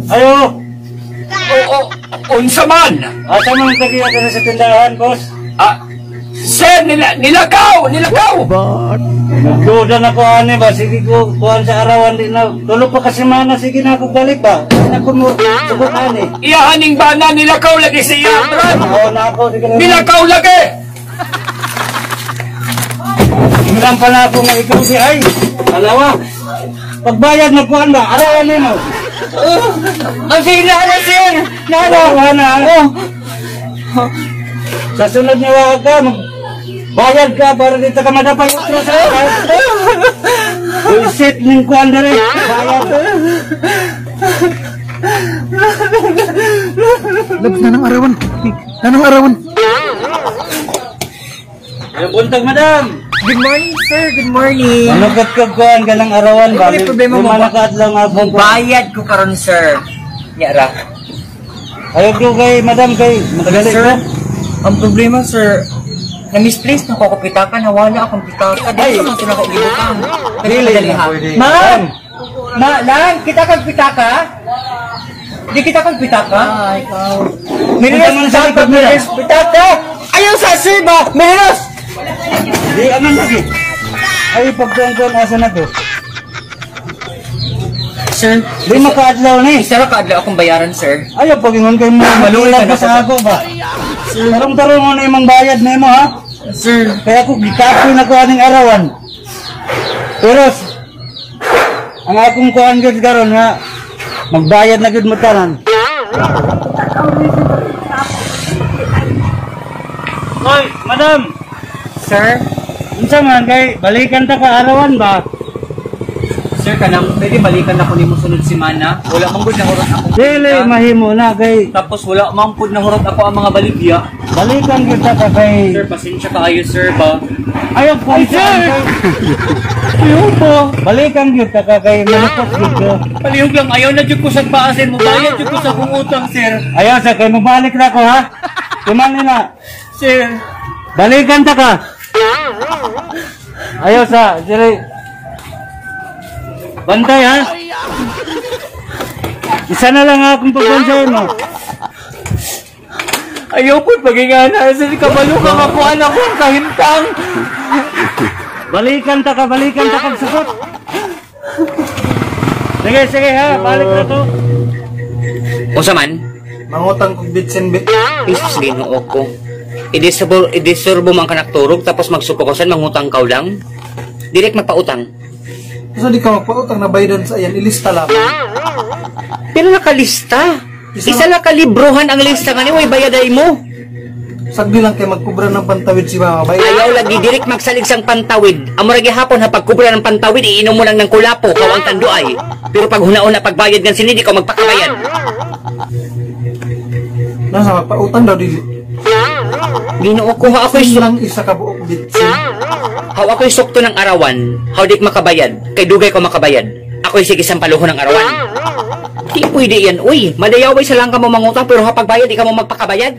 Ayo! Oo, unsa man? Asa man tagiya ka sa tindahan, boss? Ah, sir, nilakaw, nilakaw. Nagduda na ko ani ba, sige ko, kuhan sa arawan di na. Tulo pa kasi mana, sige na ako balik ba. Sige na ko mo, sugot ani. Iyahaning bana, nilakaw lagi siya, Brad. Oo na ako, sige na. Nilakaw lagi. Ingran pala ako nga ikaw si ay. Alawa. Pagbayad na kuhan ba, arawan nimo. Ang sige na, sir. Arawan na. Oh. Sa sunod niya wa ka, bayad ka para dito ka madapay utro sa Bullshit ning kuhan dere. Bayad. Labs na ng arawan. Na ng arawan. Ay, buntag, madam. Good morning, sir. Good morning. Manugat ka kuhan ka ng arawan ba? Ano yung problema mo ba? Lima na akong kuhan. Bayad ko karon, sir. Nya ra. Ayaw ko kay madam kay magalit Sir, ko. ang problema, sir, na-misplace na ko ako pitaka, nawala akong pitaka. Dili man ko na ako gibutang. Dili na pwede. Ma'am! Ma, Lan, kita kag pitaka? Di kita kag pitaka? Ah, ikaw. Punta man sa likod nila. Pitaka! Ayaw sa sir ba? Merinos! Di aman lagi. Ay pagkuhan asa na to. Sir, Di makaadlaw ni. isa ra ka adlaw akong bayaran, sir. Ayaw pagingon kay mo. Maluoy Malulag ka na ka sa ako ba? Tarong-tarong mo na imong bayad na imo ha. Sir, Kaya ako gikapoy na ko aning arawan. Pero ang akong kuhan gyud karon nga magbayad na gyud mo tanan. Hoy, madam. Sir, Unsa man kay balikan ta ka arawan ba? Sir, kanang pwede balikan ako nimo sunod semana. Wala man gud nahurot akong Dili pitaka. mahimo na kay Tapos wala man pud nahurot ako ang mga baligya. balikan gyud ta ka kay Sir, pasensya kaayo, sir ba? Ayaw ko Ay, sir! Ayaw po. Balikan gyud ta ka kay malupot gyud ko. Palihog lang, ayaw na jud ko sa paasin mo. Bayad jud ko sa akong utang, sir. Ayaw sa kay mobalik na ko ha. Tuman nila. Sir, Balikan ta ka. Ayaw sa diri. Bantay ha. Isa na lang akong pagbansahin mo. Ayaw po pagingana. Sir, kabalo ka nga po, anak ko, ang kahimtang. Balikan ta kag sukot. Sige, sige ha, balik na to. Unsa man? Mangutang kog bitsin be. Jesus, Ginoo ko. I-disturbo man ka nagturog tapos magsuko ko san mangutang ka lang. Direct magpautang. So di ka magpautang na bayadan sa ayan, ilista lamang. Pero nakalista. Isa lang kalibrohan ang lista nga ni way bayaday mo. Sagdi lang kay magkubra ng pantawid si mama bayad. Ayaw lagi direct magsalig sang pantawid. Amo ra gihapon ha pagkubra ng pantawid iinom mo lang ng kulapo kaw ang tanduay. Pero pag hunaon na pagbayad gan sini di ka magpakabayad. Nasa magpautang daw dili. Ginoo ko ha ako'y Ako'y lang isa ka buok bitsin. How ako'y sukto ng arawan, how di ko makabayad, kay dugay ko makabayad. Ako'y sige sampaluhon ng arawan. Di pwede yan, uy. Madayaway sa lang ka mo mangutang pero ha pagbayad di ka mo magpakabayad.